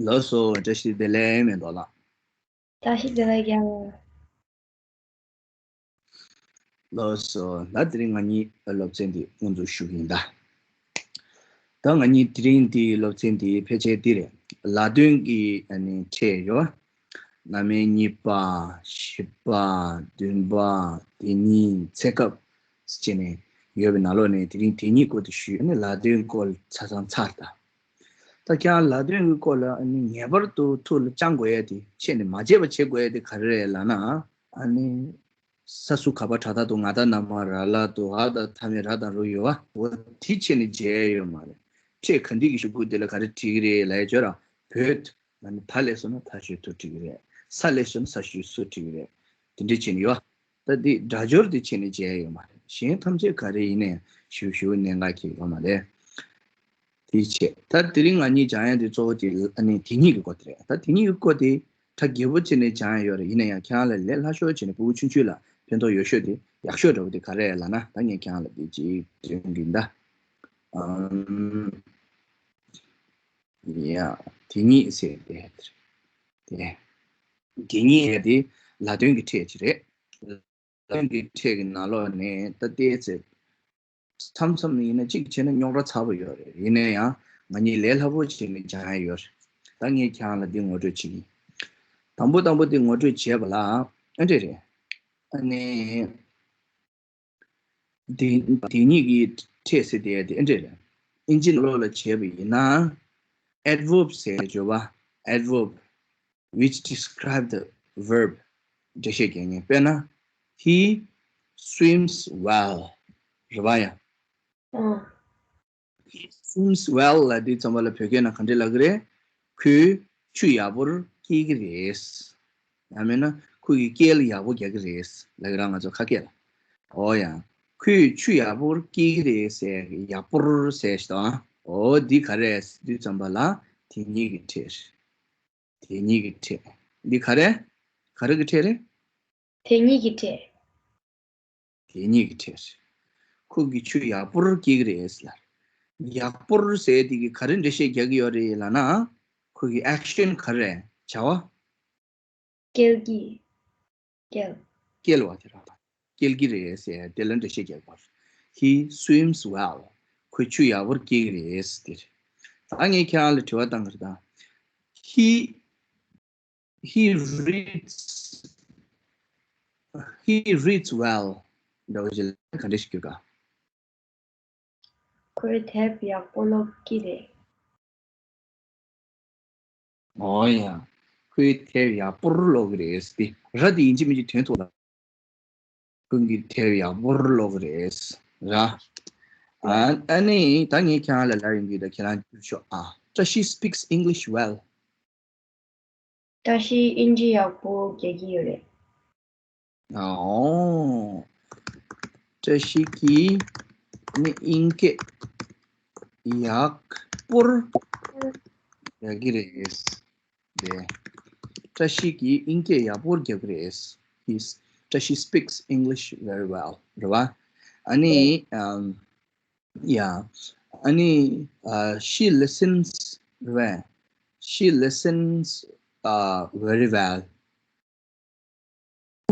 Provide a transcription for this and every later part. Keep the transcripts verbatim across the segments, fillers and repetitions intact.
ལགས་སོ། བཀྲ་ཤིས་བདེ་ལེགས་མེ་ཏོག་ལགས། བཀྲ་ཤིས་བདེ་ལེགས་རྒན་ལགས། ལགས་སོ། ད་དེ་རིང་ང་གཉིས་སློབ་ཚན་འདི་དངོས་འཛུགས་ཞུ་གི་ཡིན་ད། ད་ང་གཉིས་དེ་རིང་འདི་སློབ་ཚན་འདི་ཕལ་ཆེར་འདི་རེད། ལ་དོན་གྱི་ཨ་ནི་ཕྲད་ཡོད། སྔ་མའི་གཉིས་པ། བཞི་པ། བདུན་པ། དེ་ཉིད་ཚེ་སྐབས་བྱས་ནས་ཡོད་པའི་ནང་ལོགས་ནས་དེ་རིང་དེ་ཉིད་སྐོར་དུ་ཞུས། ཨ་ནི་ལ་དོན་སྐོར་ཆ་ཚང་ཚར་ད། ད་ཁྱེད་རང་ལ་དོན་གྱི་སྐོར་ལ་ཨ་ནི་ངེས་པར་དུ་ཐུགས་ལ་བཅངས་དགོས་ཡ་དེ་ཁྱེད་ནི་མ་བརྗེད་པ་བྱེད་དགོས་ཡ་དེ་ག་རེ་རེད་ལབ་ན། ཨ་ནི་ས་སུ་ག་པ་དྲག་མཐའ་དུ་ང་ད་ན་མ་ར་ལ་དུ་འ་ད་མཐའ་མེད་ར་དང་རུ་ཡོད་བ། འོ་དེ་ཁྱེད་ནི་བརྗེད་ཡ་ཡོད་མ་རེད། ཁྱེད་ག་འདི་གི་ཤོག་གུ་དེ་ལ་ག་རེ་བྲིས་ཀྱི་རེད་ལབ་ཡ་བརྗོད་ར། བོད་ཨ་ནི་ད་ལས་སོང་ན་ད་ཞོལ་དུ་བྲིས་ཀྱི་རེད། ས་ལས་སོང་ན་ས་ཞོལ་སུ་བྲིས་ཀྱི་རེད། དེ་འདྲ་བྱས་ནས་ཡོད། ད་འདི་སྒྲ་སྦྱོར་དེ་བྱས་ནས་བརྗེད་ཡོད་མ་རེད། གཞན་ཐམས་ཅད་ག་རེ་ཡིན་ནའི་ཞུ་ཞུ་གནད་འགག་གི་ཡོད་མ་རེད། དེ་བྱས་ད་དེ་རིང་ང་གཉིས་སྦྱང་ཡ་དེ་གཙོ་བོ་དེ་ཨ་ནི་དེ་ཉིད་ཀྱི་སྐོར་དེ་རེད། ད་དེ་ཉིད་ཀྱི་སྐོར་དེ་ཕྲ་རྒྱས་པོ་བྱས་ནས་སྦྱང་ཡ་ཡོད་རེད། ཡིན་ན་ཡང་ཁྱེད་རང་ལ་ལས་སླ་ཤོས་བྱས་ནས་ཕྲུ་གུ་ཆུང་ཆུང་ལ་ཕན་ཐོགས་ཡོད་ཤོས་དེ་ཡག་ཤོས་འདྲ་བོ་དེ་ག་རེ་རེད་ལབ་ན། ད་ངས་ཁྱེད་རང་ལ་དེ་ཅིག་སྟོན་གྱིན་ད། ཨམ། ཡ། དེ་ཉིད་ཟེར་དེ། དེ། དེ་ཉིད་ཟེར་དེ་ལ་དོན་གྱི་ཕྲད་ཅིག་རེད། ལ་དོན་གྱི་ཕྲད་ཀྱི་ནང་ལོགས་ནས་ད་ལྟའི་ཚེ། མཚམས་མཚམས་ནས་ཡིན་ན་གཅིག་བྱས་ན་རྙོག་དྲ་ཚ་པོ་ཡོད་རེད། ཡིན་ན་ཡང་ང་གཉིས་ལས་སླ་པོ་བྱས་ནས་སྦྱང་ཡ་ཡོད་རེད། ད་ངས་ཁྱེད་རང་ལ་འདི་ངོ་སྤྲོད་བྱེད་ཀྱི་ཡིན། དང་པོ་དང་པོ་འདི་ངོ་སྤྲོད་བྱས་པ་ལ་ཨ་འདྲ་རེད། ཨ་ནི། དེ་དེ་ཉིད་ཀྱི་ཕྲད་ཟེར་དེ་དེ་འདྲ་རེད། ཨིན་ཇི་ནང་ལོགས་ལ་བྱས་པ་ཡིན་ན། adverb ཟེར་བརྗོད་པ། adverb which describe the verb འགྲེལ་བཤད་རྒྱག་མཁན། དཔེར་ན། He swims well. རེད་པ་ཡ། ཨང་། He swims well ལབ་དུས་ཙམ་པ་ལ་བོད་སྐད་ནང་ག་འདྲ་ལབ་ཀྱི་རེད། ཁོས་ཆུ་ཡག་པོར་སྐྱེལ་གྱི་རེད། ཡང་མིན་ན་ཁོ་གིས་སྐྱེལ་ཡག་པོ་རྒྱག་གི་རེད་ལབ་ཀྱི་རེད། ང་ཚོ་ཁ་སྐད་ལ། འོ་ཡ། ཁོས་ཆུ་ཡག་པོར་སྐྱེལ་གྱི་རེད་ཟེར། ཡག་པོར་ཟེར་ཞིག་དང་། འོ་འདི་ག་རེ་རེད་དུས་ཙམ་པ་ལ་དེ་ཉིད་ཀྱི་ཕྲད། དེ་ཉིད་ཀྱི་ཕྲད། འདི་ག་རེ། ག་རེ་གི་ཕྲད་རེད། དེ་ཉིད་ཀྱི་ཕྲད། དེ་ཉིད་ཀྱི་ཕྲད། ཁོ་གིས་ཆུ་ཡག་པོར་སྐྱེལ་གྱི་རེད་ལ། ཡག་པོར་ཟེར་དེ་གིས་ག་རེ་འགྲེལ་བཤད་རྒྱག་གི་ཡོད་རེད་ལབ་ན། ཁོ་གི་action ག་རེ་རེད། བྱ་བ། སྐྱེལ་གྱི། སྐྱེལ། སྐྱེལ་བ་དེ་རང་། སྐྱེལ་གྱི་རེད་ཟེར་དེ་ལ་འགྲེལ་བཤད་རྒྱག་པ། He swims well. ཁོས་ཆུ་ཡག་པོར་སྐྱེལ་གྱི་རེད་ཟེར། ད་ངས་ཁྱེད་རང་ལ་དྲི་བ་བཏང་གི་རེད་ད། He He reads He reads well. འདྲ་བོ་ཞིག་ལ་ག་འདྲ་ཞིག་བསྒྱུར་ག། ཁོས་དེབ་ཡག་པོ་ཀློག་གི་རེད། འོ་ཡ། ཁོས་དེབ་ཡག་པོར་ཀློག་གི་རེད་ཟེར་ཏེ། ར་དེ་ཡིན་གཅིག་མིན་གཅིག་དོན་ཐུག་ལ། ཁོང་གིས་དེབ་ཡག་པོར་ཀློག་གི་རེད། ར། ཨ་ཨ་ནི་ད་ངས་ཁྱེད་རང་ལ་ལབ་ཡོང་གི་ད་ཁྱེད་རང་བསྒྱུར་ཤོག་ཨ། བཀྲ་ཤིས་speaks English well. བཀྲ་ཤིས་དབྱིན་ཇི་ཡག་པོ་རྒྱག་གི་ཡོད་རེད། ཨོ། བཀྲ་ཤིས་ཀྱིས་ནི་དབྱིན་སྐད་ཡག་པོར་རྒྱག་གི་རེད། རེད། བཀྲ་ཤིས་ཀྱིས་དབྱིན་སྐད་ཡག་པོར་རྒྱག་གི་རེད། He's བཀྲ་ཤིས་speaks English very well. རེད་བ། ཨ་ནི། ཨམ། Yeah. ཨ་ནི། ཨ། She listens. རེད་བ། She listens, uh, very well.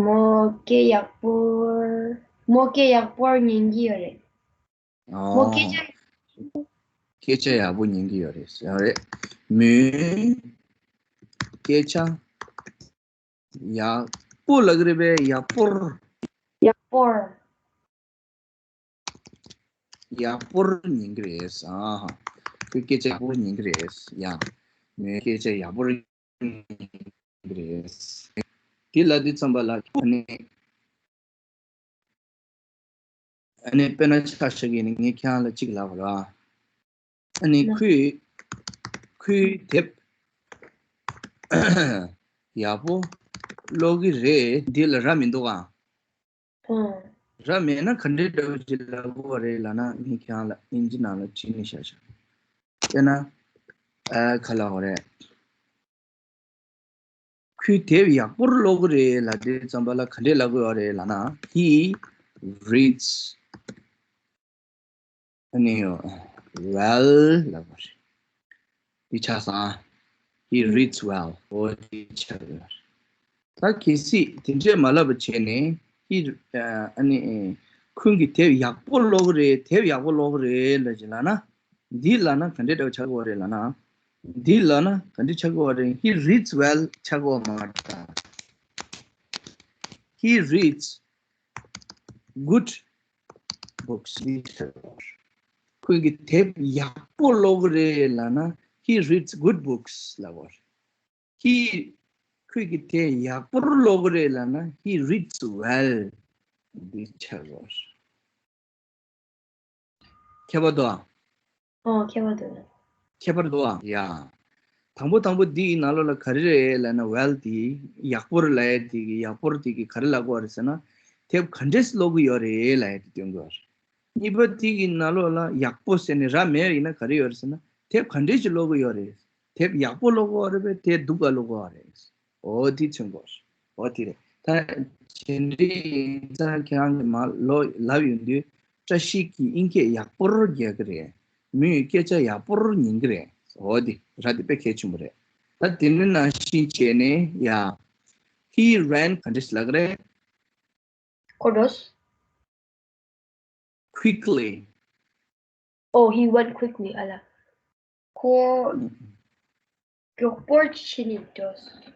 མོ་སྐད་ཡག་པོར། མོ་སྐད་ཡག་པོར་ཉན་གྱི་ཡོད་རེད། མོ་སྐད་ཆ། སྐད་ཆ་ཡག་པོ་ཉན་གྱི་ཡོད་རེད། ཡོད་རེད། མོས་སྐད་ཆ་ཡག་པོ་ལབ་ཀྱི་རེད་པས། ཡག་པོར། ཡག་པོར། ཡག་པོར་ཉན་གྱི་རེད། ཨ་ཧ། ཁོས་སྐད་ཆ་ཡག་པོར་ཉན་གྱི་རེད། ཡ། མོས་སྐད་ཆ་ཡག་པོར་ཉན་གྱི་རེད། དེ་ལབ་དུས་ཙམ་པ་ལ་ཨ་ནི། ཨ་ནི་དཔེར་ན་ཆ་བཞག་གི་ནི་ངས་ཁྱེད་རང་ལ་གཅིག་ལབ་པ་ར། ཨ་ནི་ཁོས་ཁོས་དེབ་ཡག་པོ་ཀློག་གི་རེད། འདི་ལ་ར་མི་འདུག་ཨ། ར་མེད་ན་ག་འདྲའི་འདྲ་བོ་ཅིག་ལབ་དགོས་པ་རེད་ལབ་ན། ངས་ཁྱེད་རང་ལ་དབྱིན་ཇི་ནང་ལ་བྲིས་ནས་བཞག་བཞག་དཔེར་ན། ཨ། ག་ལབ་དགོས་རེད། ཁོས་དེབ་ཡག་པོར་ཀློག་གི་རེད་ལབ་དུས་ཙམ་པ་ལ་ག་འདྲས་ལབ་དགོས་པ་རེད་ལབ་ན། He reads, ཨ་ནི། Well ལབ་པ་རེད། འདི་ཆགས་སོང་ཨ། He reads well. འོ་འདི་ཆགས་ཡོད་རེད། ད་གལ་སྲིད་དེ་འདྲས་མ་ལབ་པ་བྱས་ནས། He ཨ་ནི། ཁོང་གིས་དེབ་ཡག་པོ་ཀློག་གི་རེད། དེབ་ཡག་པོ་ཀློག་གི་རེད་ལབ་ཅིག་ལབ་ན། འདི་ལབ་ན་ག་འདྲས་འདྲ་བོ་ཆགས་ཀྱི་ཡོད་རེད་ལབ་ན། འདི་ལབ་ན་ག་འདྲས་ཆགས་ཀྱི་ཡོད་རེད། He reads well ཆགས་ཀྱི་ཡོད་མ་རེད་ད། He reads good books. འདི་ཆགས་ཀྱི་ཡོད་རེད། ཁོང་གིས་དེབ་ཡག་པོ་ཀློག་གི་རེད་ལབ་ན། He reads good books ལབ་དགོས་རེད། He ཁོས་ཀྱིས་དེབ་ཡག་པོར་ཀློག་གི་རེད་ལབ་ན། He reads well. འདི་ཆགས་ཀྱི་ཡོད་རེད། ཁྱད་པར་འདུག་ཨ། ཨོ་ཁྱད་པར་འདུག་ཁྱད་པར་འདུག་ཨ། ཡ། དང་པོ་དང་པོ་འདིའི་ནང་ལོགས་ལ་ག་རེ་རེད་ལབ་ན། Well དེ་ཡག་པོ་རེད་ལབ་ཡ་དེ་གི་ཡག་པོ་རེད་དེ་གི་ག་རེ་ལབ་དགོས་རེད་ཟེར་ན། དེབ་ག་འདྲས་ཀློག་གི་ཡོད་རེད་ལབ་ཡ་དེ་སྟོན་དགོས་རེད། གཉིས་པ་དེ་གི་ནང་ལོགས་ལ་ཡག་པོ་ཟེར་ནས་ར་མེད་ཡིན་ན་ག་རེ་ཡོད་རེད་ཟེར་ན། དེབ་ག་འདྲས་ཅིག་ཀློག་གི་ཡོད་རེད། དེབ་ཡག་པོ་ཀློག་གི་ཡོད་རེད་པས། དེབ་སྡུག་ག་ཀློག་གི་ཡོད་རེད། འོ་དེ་མཚོན་དགོས་རེད། འོ་དེ་རེད། ད་བྱས་འབྲས་ཡིག་ཚང་ཁྱེད་རང་གིས་མར་ལབ་ཡོང་དུས། བཀྲ་ཤིས་ཀྱིས་དབྱིན་སྐད་ཡག་པོར་རྒྱག་གི་རེད། མོས་སྐད་ཆ་ཡག་པོར་ཉན་གི་རེད། འོ་དེ་ར་དེ་དཔེ་གལ་ཆེན་པོ་རེད། ད་དེ་འདྲ་ནང་བཞིན་བྱས་ནས་ཡ། He ran ག་འདྲས་ལབ་གི་རེད། ཁོ་འགྲོ། Quickly. Oh, he went quickly. ཨ་ལ། ཁོ་མགྱོགས་པོར་ཕྱིན་ནས་འགྲོ་སོང་།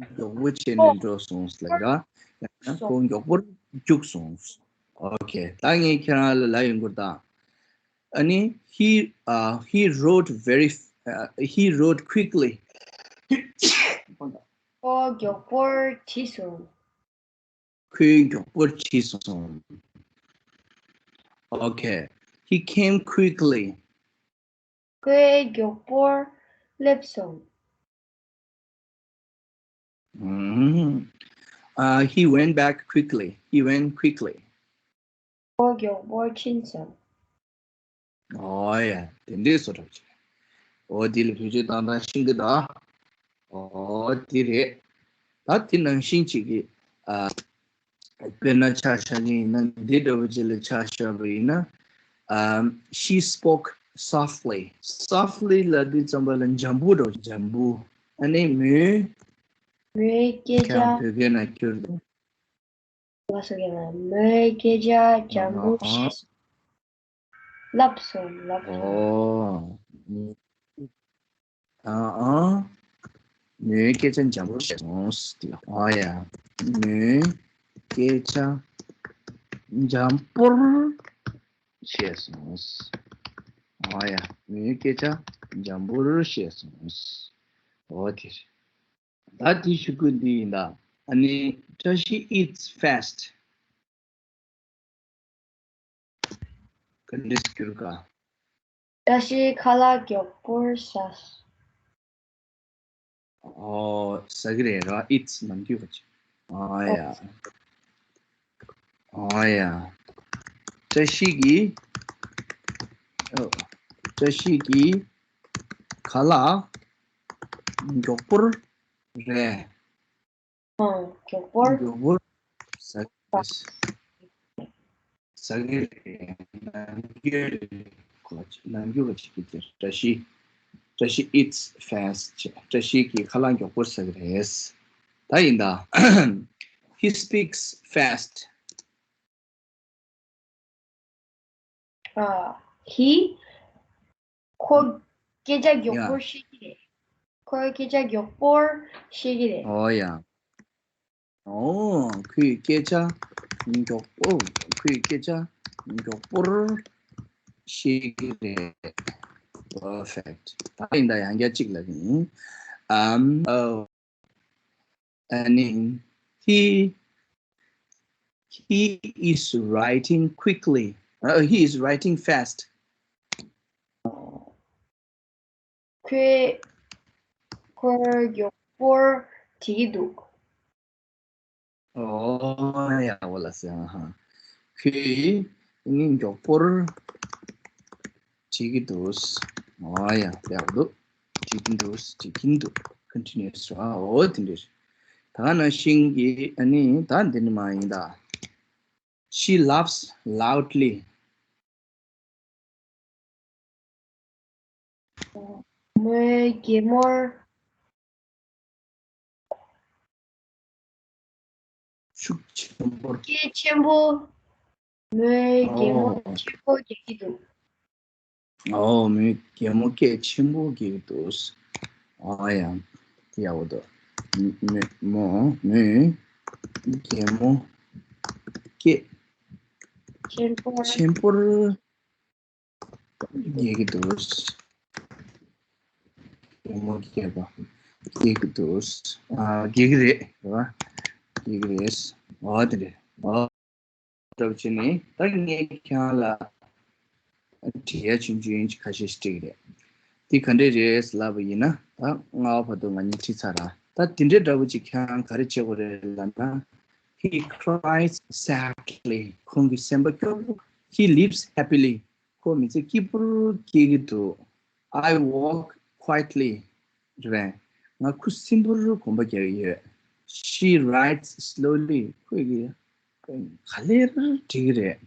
མགྱོགས་པོ་ཕྱིན་ནས་འགྲོ་སོང་ལབ་ད། ཁོ་མགྱོགས་པོར་རྒྱུགས་སོང་། Okay. ད་ངས་ཁྱེད་རང་ལ་ལབ་ཡོང་གི་རེད་ད། ཨ་ནི། He uh, he wrote very uh, he wrote quickly. ཁོ་མགྱོགས་པོར་བྲིས་སོང་། ཁོས་མགྱོགས་པོར་བྲིས་སོང་། Okay. He came quickly. ཁོས་མགྱོགས་པོར་སླེབས་སོང་། ཨུམ། Uh, he went back quickly. He went quickly. ཁོ་མགྱོགས་པོར་ཕྱིན་སོང་། ཨོ་ཡ། དེ་འདྲའི་བཟོ་འདྲ་ཅིག་འོ་དེ་ལ་བེད་སྤྱོད་བཏང་སྟངས་ཤེས་ཀྱི་འདུག་འོ་དེ་རེད། ད་དེ་ནང་བཞིན་ཅིག་གི། ཨ། དཔེར་ན་ཆ་བཞག་གི་ཡིན་ན། འདི་འདྲ་བོ་ཅིག་ལ་ཆ་བཞག་པ་ཡིན་ན། ཨམ། She spoke softly. Softly ལབ་དུས་ཙམ་པ་ལ་འཇམ་པོ་འདྲ་བོ། འཇམ་པོ། ཨ་ནི་མོས། མོའི་སྐད་ཆ། ཁྱེད་རང་བོད་སྐད་ནང་བསྒྱུར་ཏེ། ལགས་སོ། ཁྱེད་རང་མོའི་སྐད་ཆ་འཇམ་པོ་བཤད་སོང་། ལབ་སོང་། ལབ་སོང་། ཨོ། ཨ་ཨ། མོའི་སྐད་ཆ་འཇམ་པོར་བཤད་སོང་། ཨོ་ཡ། མོའི་སྐད་ཆ་འཇམ་པོར་བཤད་སོང་། ཨོ་ཡ། མོའི་སྐད་ཆ་འཇམ་པོར་བཤད་སོང་། ཨོ་དེ་རེད། ད་དེ་ཞུ་དགོས་འདི་ཡིན་ད། ཨ་ནི། བཀྲ་ཤིས་eats fast. ག་འདྲས་སྐྱུར་ག་བཀྲ་ཤིས་ཁ་ལག་མགྱོགས་པོར་ཟ། ཨོ། ཟ་གི་རེད་ར། eats ནམ་རྒྱུན་ག་ཅིག་ཨ་ཡ། ཨ་ཡ། བཀྲ་ཤིས་ཀྱིས། ཨོ། བཀྲ་ཤིས་ཀྱིས་ཁ་ལག་མགྱོགས་པོར་རེད། ཨང་། མགྱོགས་པོར། མགྱོགས་པོར་ཟ་གི་རེད། ཟ་གི་རེད། ནམ་རྒྱུན་རེད། ཁོ་ནམ་རྒྱུན་ག་ཅིག་གི་དེར་བཀྲ་ཤིས། བཀྲ་ཤིས་eats fast བྱས། བཀྲ་ཤིས་ཀྱིས་ཁ་ལག་མགྱོགས་པོར་ཟ་གི་རེད། ད་ཡིན་ད། He speaks fast. ཨ། He ཁོ་སྐད་ཆ་མགྱོགས་པོར་བཤད་ཀྱི་རེད། ཁོས་སྐད་ཆ་མགྱོགས་པོར་བཤད་ཀྱི་རེད། ཨོ་ཡ། ཨོ། ཁོས་སྐད་ཆ་མགྱོགས་པོ། ཁོས་སྐད་ཆ་མགྱོགས་པོར་བཤད་ཀྱི་རེད། Perfect. ད་ཡིན་ད། ཡང་བསྐྱར་གཅིག་ལབ་ཀྱི་ཡིན། ཨམ། ཨོ། And he, he is writing quickly. Uh, he is writing fast. ཁོས། ཁོས་མགྱོགས་པོར་བྲིས་ཀྱི་འདུག་ཨོ་ཡ། འོ་ལགས་སེ། ཨ་ཧ། ཁོས་ནི་མགྱོགས་པོར་བྲིས་ཀྱི་འདུག་ཨོ་ཡ། ཡག་འདུག་བྲིས་ཀྱི་འདུག་བྲིས་ཀྱིན་འདུག Continuous ར། འོ་དེ་འདྲ་རེད། ད་ག་ནང་བཞིན་གྱི་ཨ་ནི་ད་འདི་ནི་མ་ཡིན་ད། She laughs loudly. མོས་གད་མོ། ཤུགས་ཆེན་པོར། སྐད་ཆེན་པོ། མོས་གད་མོ་ཨོ། ཆེན་པོ་རྒྱག་གི་འདུག་ཨོ། མོས་གད་མོ་སྐད་ཆེན་པོ་རྒྱག་གི་འདུག་ཨ་ཡ། དེ་ཡག་པོ་འདུག་མོ་མོ་མོས་གད་མོ་སྐད་ཆེན་པོ་ཆེན་པོར་རྒྱག་གི་འདུག་གད་མོ་སྐད་པ་རྒྱག་གི་འདུག་ཨ། རྒྱག་གི་རེད། རེད་པ། རྒྱག་གི་རེད། འོ་དེ་རེད། འོ། འདྲ་བོ་བྱས་ནས་ད་ངས་ཁྱེད་རང་ལ་དྲི་ཡ་ཆུང་ཆུང་ཁ་ཤས་ཤིག་སྤྲད་ཀྱི་རེད། འདི་ག་འདྲས་རེད་ལབ་པ་ཡིན་ན། ད་ལྔ་པ་བར་དུ་ང་གཉིས་ཁྲིད་ཚར་ར། ད་འདི་འདྲས་འདྲ་བོ་ཅིག་ཁྱེད་རང་ག་རེ་བྱེད་དགོས་རེད་ལབ་ན། He cries sadly. ཁོང་གི་སེམས་པ་སྐྱོ་པོ། He leaves happily. ཁོ་མི་ཚེ་སྐྱིད་པོར་སྐྱེལ་གྱི་འདུག I walk quietly. རེད་པས། ང་ཁུ་སིམ་པོར་གོམ་པ་རྒྱག་གི་ཡོད། She rides slowly. ཁོས་ཀྱི་ག་ལེར་བྲིས་ཀྱི་རེད།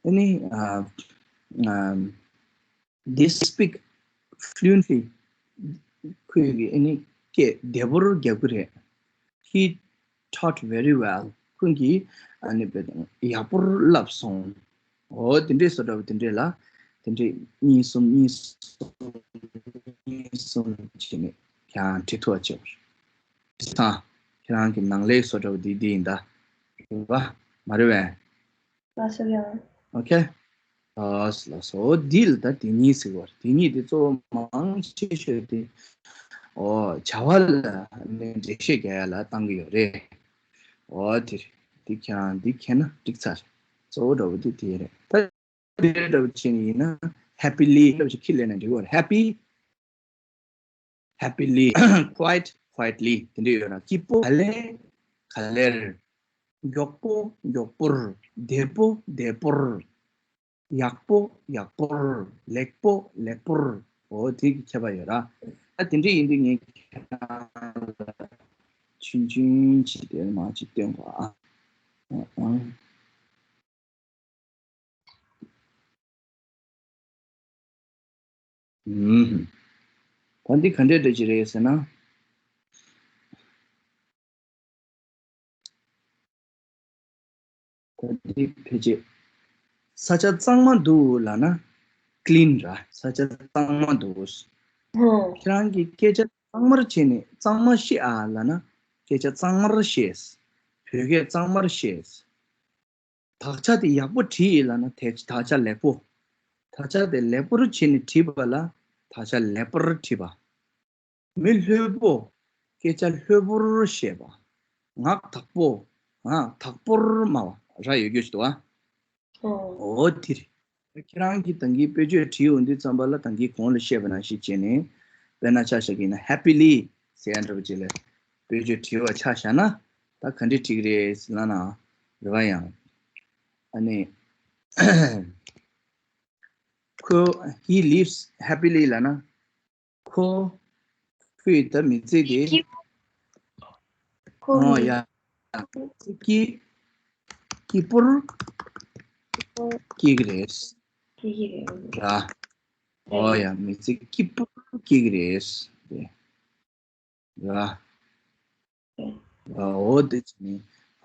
ཨ་ནི་ཨ་ཨ་they speak fluently. ཁོས་ཀྱི་ཨ་ནི་སྐད་བདེ་པོར་རྒྱག་གི་རེད། He taught very well. ཁོང་གིས་ཨ་ནི་དཔེ་ཡག་པོར་བསླབས་སོང་། འོ་དེ་འདྲས་བཟོ་འདྲ་བོ་དེ་འདྲས་ལ། དེ་འདྲས་གཉིས་གསུམ་གཉིས་གསུམ་གཉིས་གསུམ་བྱས་ནས་ཀྱང་བྲིས་ཐུབ་པ་བྱེད་པ་རེད། དེ་དང་ཁྱེད་རང་གི་ནང་ལས་བཟོ་འདྲ་བོ་འདི་འདི་ཡིན་ད། རེད་པ། མ་རེད་པས། ལགས་སོ་ཡང་། ཨོ་ཁེ། ལགས་སོ་ལགས་སོ། འོ་འདི་ལ་ད་དེ་གཉིས་ཟེར་བ་རེད། དེ་གཉིས་དེ་གཙོ་བོ་མང་ཆེ་ཤོས་དེ། ཨོ་བྱ་བ་ལ་ནི་འགྲེལ་བཤད་རྒྱག་ཡ་ལ་བཏང་གི་ཡོད་རེད། ཨོ་དེ་རེད། འདི་ཁྱེད་རང་འདི་མཁྱེན་ན་འགྲིག་ཚར། གཙོ་བོ་འདྲ་བོ་དེ་དེ་རེད། ད་དེ་འདྲ་བོ་བྱས་ནས་ཡིན་ན་happily འདྲ་བོ་ཞིག་ཁྱི་ལེན་ན་འགྲིག་གི་རེད། Happy happily, quiet quietly དེ་འདྲ་ཡོད་ན། སྐྱིད་པོ་ག་ལེ་ག་ལེར། མགྱོགས་པོ་མགྱོགས་པོར། བདེ་པོ་བདེ་པོར། ཡག་པོ་ཡག་པོར། ལེགས་པོ་ལེགས་པོར། འོ་དེ་གི་ཁྱད་པར་ཡོད་ར། ཨ་དེ་འདྲ་ཡིན་དུས་ངས་ཁྱེད་རང་ལ་ཆུང་ཆུང་ཅིག་དེར་མ་ཅིག་སྟོན་གོ་ཨ། ཨ་ཨ། ཨུམ། ད་འདི་ག་འདྲས་འདྲ་ཅིག་རེད་ཟེར་ན། ད་འདི་ཕལ་ཆེར། ས་ཆ་གཙང་མ་འདུག་ལབ་ན། clean ར། ས་ཆ་གཙང་མ་འདུག་ཧོ། ཁྱེད་རང་གིས་སྐད་ཆ་གཙང་མར་བྱས་ནས་གཙང་མ་བཤད་ཨ་ལབ་ན། སྐད་ཆ་གཙང་མར་བཤད། བོད་སྐད་གཙང་མར་བཤད། དག་ཆ་དེ་ཡག་པོ་བྲིས་ཡིན་ལབ་ན་དེ་དག་ཆ་ལེགས་པོ། དག་ཆ་དེ་ལེགས་པོར་བྱས་ནས་བྲིས་པ་ལ་དག་ཆ་ལེགས་པར་བྲིས་པ། མི་ལྷོད་པོ། སྐད་ཆ་ལྷོད་པོར་བཤད་པ། ངག་དག་པོ། ངག་དག་པོར་སྨྲ་བ་ར་ཡོད་རྒྱུ་ཞིག་འདུག་ཨ། ཨོ། འོ་དེ་རེད། ཁྱེད་རང་གིས་ད་གིན་དཔེ་བརྗོད་བྲིས་ཡོང་དུས་ཙམ་པ་ལ་ད་གིན་གོང་ལ་བཤད་པ་ནང་བཞིན་བྱས་ནས། དཔེར་ན་ཆ་བཞག་གི་ཡིན་ན་happily ཟེར་ཡ་འདྲ་པོ་ཅིག་ལ་དཔེ་བརྗོད་བྲིས་པ་ཆ་བཞག་ན། ད་ག་འདྲས་བྲིས་ཀྱི་རེད་ཟེར་ན་ན། རེད་པ། ཡང་ཨ་ནི་ཁོ། He lives happily ལབ་ན། ཁོ། ཁོས་ད་མི་ཚེ་དེ། ཁོ། ཨོ་ཡ། སྐྱིད། སྐྱིད་པོར། སྐྱེལ་གྱི་རེད། སྐྱེལ་གྱི་རེད། ར། ཨོ་ཡ། མི་ཚེ་སྐྱིད་པོར་སྐྱེལ་གྱི་རེད། དེ། ར། ཨོ་དེ་ཅི་ནི།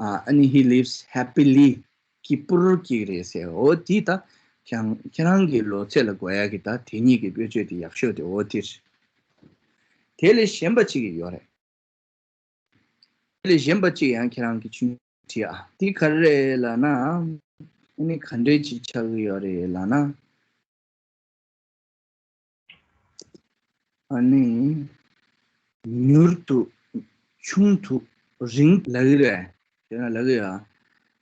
ཨ་ནི་he lives happily སྐྱིད་པོར་སྐྱེལ་གྱི་རེད་ཟེར། ཨོ་དེ་ད་ཁྱེད་ཁྱེད་རང་གི་ལོ་ཚད་ལ་དགོས་ཡ་གི་ད་དེ་གཉིས་ཀྱི་དཔེ་བརྗོད་དེ་ཡག་ཤོས་དེ་ཨོ་དེ་རེད། དེ་ལས་གཞན་པ་གཅིག་ཡོད་རེད། དེ་ལས་གཞན་པ་གཅིག་ཡང་ཁྱེད་རང་གིས་ཆུང་བྲིས་ཨ། དེ་ག་རེ་རེད་ལབ་ན། ཨ་ནི་ག་འདྲས་ཅིག་ཆགས་ཀྱི་ཡོད་རེད་ལབ་ན། ཨ་ནི། མྱུར་དུ། ཆུང་དུ། རིང་ལབ་ཀྱི་རེད། དེ་ན་ལབ་ཀྱི་ཡོད།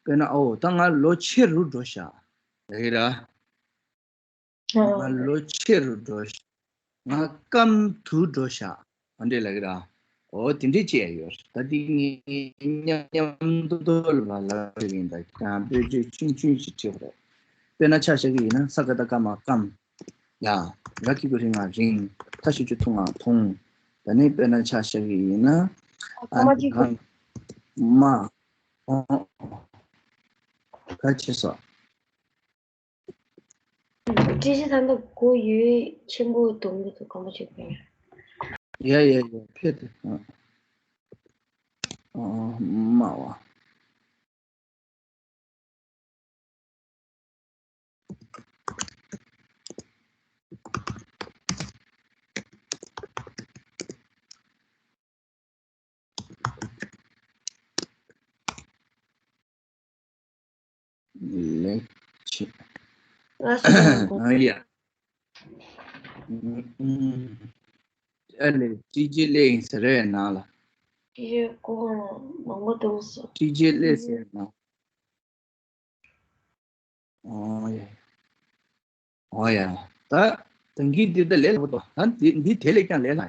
དཔེར་ན་ཨོ་ད་ང་ལོ་ཆེ་རུ་འགྲོ་ཤག་ལབ་ཀྱི་རེད། ང་ལོ་ཆེ་རུ་འགྲོ་ཤག་ང་སྐམ་དུ་འགྲོ་ཤག་ཨ་འདྲས་ལབ་ཀྱི་ར། ཨོ་དེ་འདྲས་བྱས་ཡོད། ད་དེ་ངས་མཉམ་མཉམ་དུ་དུ་ལ་ལབ་ཀྱི་ཡིན། ད་ཀྱང་དཔེ་བརྗོད་ཆུང་ཆུང་ཞིག་བྲིས་པ་རེད། དཔེར་ན་ཆ་བཞག་གི་ཡིན་ན་ས་ཀ་བཏགས་སྐ་མ་སྐམ། ཡ། ར་གི་གུ་རི་ང་རིང་། ཐ་ཞབས་ཀྱུ་ཐུ་ང་ཐུང་། ད་ནི་དཔེར་ན་ཆ་བཞག་གི་ཡིན་ན། ཨ་ནི་གང་། མ། ཨོ། ག་ཅི་སོ། ཀྲི་ཤི་ད་ལྟ་གོ་ཡོད་ཆེན་པོ་གཏོང་གི་འདུག་གང་པོ་ཅིག་ཕེ། ཡ་ཡ་ཡ་ཕེ་དེ། ཨ། ཨ། མ་བ། ལེགས་བྱས། ལགས་སོ། ཨ་ཡ། ཨ་ལེ་ཀྲི་ཇེ་ལེ་ཡིན་ཟེར་རེད་ནང་ལ། ཀྲི་ཇེ་གོ་མང་པོ་གཏོང་སོང་། ཀྲི་ཇེ་ལེ་ཟེར་ནང་། ཨོ་ཡ། ཨོ་ཡ། ད་ད་གིན་འདི་ད་ལས་སླ་པོ་འདུག་ད་འདི་འདི་དེ་ལས་ཀྱང་ལས་སླ་ཡ།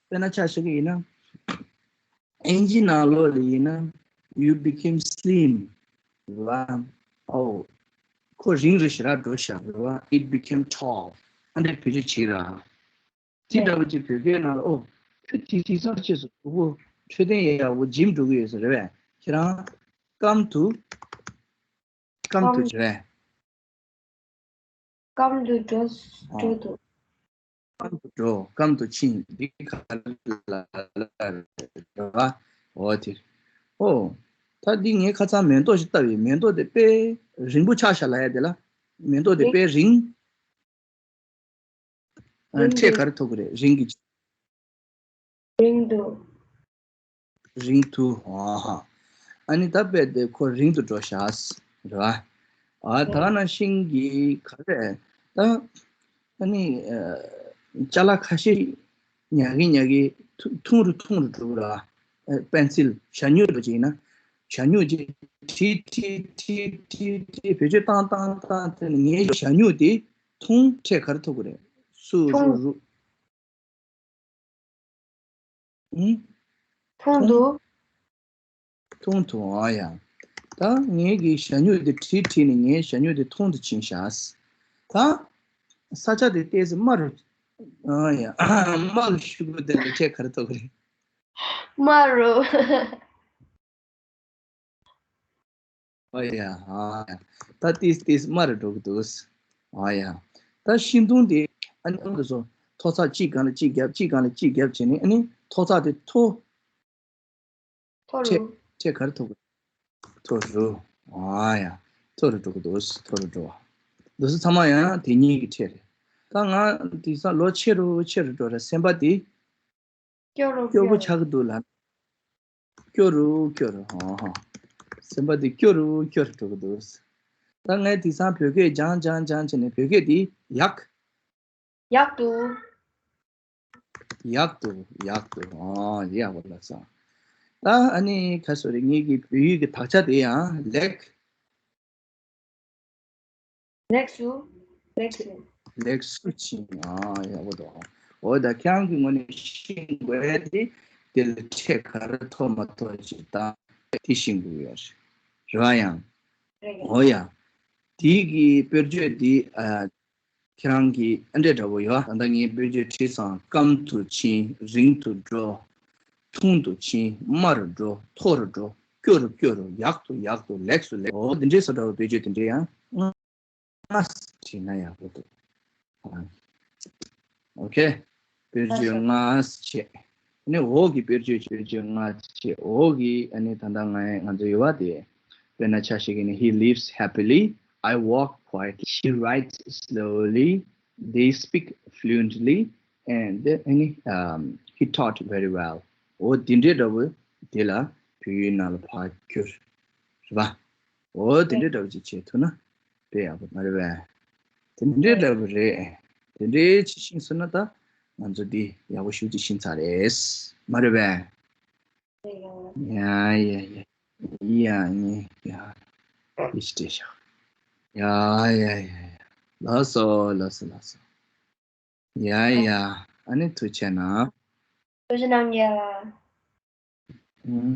དཔེར་ན་ཆ་བཞག་གི་ཡིན་ན། ཨིན་ཇི་ནང་ལོགས་ལ་ཡིན་ན། you became slim རེད་བ། ཨོ། ཁོ་རིང་རུ་ཞེ་དྲག་འགྲོ་ཤག་རེད་བ། it became tall ཨ་འདྲས་བེད་སྤྱོད་བྱེད་ར། དེ་འདྲ་བ་ཅིག་བོད་སྐད་ནང་ལ་ཨོ། ཁྱོད་དེ་དེང་སང་ཕྱིས་སུ་སྡུག་པོ་འཕྲོད་བསྟེན་ཡག་པོ་ཇིམ་འགྲོ་གི་ཡོད་ས་རེད་བས། ཁྱེད་རང་སྐམ་དུ། སྐམ་དུ་བྱས། སྐམ་དུ་འགྲོ་འགྲོ་འདུག་སྐམ་དུ་འགྲོ། སྐམ་དུ་ཕྱིན། འདི་ག་ལ་ལ་རེད་བ། འོ་དེ། ཨོ། ད་འདི་ངས་ཁ་སང་མེ་ཏོག་ཞིག་བཏབ་ཡོད། མེ་ཏོག་དེ་དཔེ་རིང་པོ་ཆགས་ཤག་ལབ་ཡ་དེ་ལ། མེ་ཏོག་དེ་དཔེ་རིང་། ཨ། རིང་ཕྲད་དུ། ག་རེ་ཐོགས་ཀྱི་རེད། རིང་གི། རིང་དུ། རིང་དུ། ཨ་ཧ། ཨ་ནི་ད་དཔེ་དེ་ཁོ་རིང་དུ་འགྲོ་ཤག་རེད་བ། ཨ། ད་ནང་བཞིན་གྱི་ག་རེ། ད་ཨ་ནི། ཨ། ཅ་ལག་ཁ་ཤས་ཉག་གི་ཉག་གི་ཐུང་རུ་ཐུང་རུ་འགྲོ་གི་རེད་བ། ཨ། པེན་སིལ་ཞ་སྨྱུག་འདྲ་ཅིག་ཡིན་ན། ཞ་སྨྱུག་ཅིག་བྲིས་བྲིས་བྲིས་བྲིས་བྲིས་བེད་སྤྱོད་བཏང་བཏང་བཏང་དེ་ནས་ངའི་ཞ་སྨྱུག་དེ་ཐུང་། ཕྲད་ག་རེ་ཐོགས་ཀྱི་རེད། སུ་རུ་ཐུང་། རུ། ཨུ། ཐུང་དུ། ཐུང་དུ། ཨ་ཡ། ད་ངའི་གི་ཞ་སྨྱུག་དེ་བྲིས་བྲིས་ནས་ངའི་ཞ་སྨྱུག་དེ་ཐུང་དུ་ཕྱིན་ཤག་ད་ས་ཆ་དེ་ཏོག་ཙམ་དམའ་རུ། ཨ་ཡ། དམའ་རུ་ཤུགས་དེ་ལ་ཕྲད་ག་རེ་ཐོགས་ཀྱི་རེད། དམའ་རུ། ཨ་ཡ། ཨ་ཡ། ད་ཏིས་ཏིས་དམའ་རུ་འགྲོ་གི་འདུག་ཨ་ཡ། ད་ཤིང་སྡོང་དེ་ཨ་ནི་ཨང་དུ་སོ། ཐོག་ཚད་གཅིག་སྒང་ལ་གཅིག་བརྒྱབ། གཅིག་སྒང་ལ་གཅིག་བརྒྱབ་བྱས་ནས་ཨ་ནི་ཐོག་ཚད་དེ་མཐོ། མཐོ་ཕྲད་རུ། ཕྲད་ག་རེ་ཐོགས་ཀྱི། མཐོ་རུ། ཨ་ཡ། མཐོ་རུ་འགྲོ་གི་འདུག་མཐོ་རུ་འགྲོ་བ། འདི་ཚོ་ཚང་མ་ཡང་དེ་གཉིས་ཀྱི་ཕྲད་རེད། ད་ང་དེང་སང་ལོ་ཆེ་རུ་ཆེ་རུ་འགྲོ་ར་སེམས་པ་དེ་སྐྱོ་རུ་སྐྱོ་པོ་སྐྱོ་རུ། ཆགས་ཀྱི་འདུག་ལབ། སྐྱོ་རུ་སྐྱོ་རུ། ཧོ་ཧོ། སེམས་པ་འདི་སྐྱོ་རུ་སྐྱོ་རུ་འགྲོ་གི་འདུག་ད་ངས་དེང་སང་བོད་སྐད་སྦྱང་སྦྱང་སྦྱང་བྱས་ནས་བོད་སྐད་འདི་ཡག་ཡག་ཏུ། ཡག་ཏུ་ཡག་ཏུ། ཨོ་ཡག་པོ་ལབ་སོང་། ད་ཨ་ནི་ག་སོ་རེད། ངེད་ཀྱི་བོད་ཡིག་གི་དག་ཆ་དེ་ཡང་ལེགས། ལེགས་སུ། ལེགས་སུ། ལེགས་སུ་ཕྱིན། ཨ་ཡག་པོ་འདུག་འོ་ད་ཁྱེད་རང་གི་ངོས་ནས་ཤེས་དགོས་ཡ་དེ་དེ་ལ་ཕྲད་ག་རེ་ཐོགས་མ་ཐོགས་ཅིག་དང་དེ་ཤེས་དགོས་ཡོད་རེད། རེད་བ་ཡང་། རེད། འོ་ཡ། དེ་གི་དཔེར་བརྗོད་དེ་ཨ། ཁྱེད་རང་གིས་ཨ་འདྲས་འདྲ་པོ་ཡོད། ད་ལྟ་ངས་དཔེར་བརྗོད་བྲིས་སོང་། སྐམ་དུ་ཕྱིན། རིང་དུ་འགྲོ། ཐུང་དུ་ཕྱིན། དམའ་རུ་འགྲོ། མཐོ་རུ་འགྲོ། སྐྱོ་རུ་སྐྱོ་རུ། ཡག་ཏུ་ཡག་ཏུ། ལེགས་སུ་ལེགས། འོ་འདི་འདྲའི་བཟོ་འདྲ་བོ་དཔེར་བརྗོད་དེ་འདྲའི་ཡང་ལྔ་བྲིས་ན་ཡག་པོ་འདུག་ཨོ་ཁེ། དཔེར་བརྗོད་ལྔ་བྱས། ཨ་ནི་འོག་གི་དཔེར་བརྗོད་དཔེར་བརྗོད་ལྔ་བྱས། འོག་གི་ཨ་ནི་ད་ལྟ་ང་ང་ཚོ་ཡོད་པ་དེ། དཔེར་ན་ཆ་བཞག་གི་ནི། He lives happily. I walk quietly. She writes slowly. They speak fluently. And then, ཨ་ནི་um, he taught very well. འོ་དེ་འདྲའི་འདྲ་པོ་དེ་ལ་བོད་ཡིག་ནང་ལ་ཕར་བསྒྱུར། རེད་པ། འོ་དེ་འདྲའི་འདྲ་པོ་ཅིག་བྱེད་ཐུབ་ན་དཔེ་ཡག་པོ་མ་རེད་པས། དེ་འདྲའི་འདྲ་པོ་རེད། དེ་འདྲའི་ཅིག་ཤེས་སོང་ན་ད་ང་ཚོ་འདི་ཡག་པོ་ཞེ་པོ་ཅིག་ཤེས་ཚར་རེད། མ་རེད་པས། ཡ་ཡ་ཡ། ཡ་ནི་ཡ། ཡིས་ཏེ་ཤ། ཡ་ཡ་ཡ་ཡ། ལགས་སོ་ལགས་སོ་ལགས་སོ། ཡ་ཡ། ཨ་ནི་ཐུགས་རྗེ་གནང་། ཐུགས་རྗེ་གནང་ཡ། ཨུམ།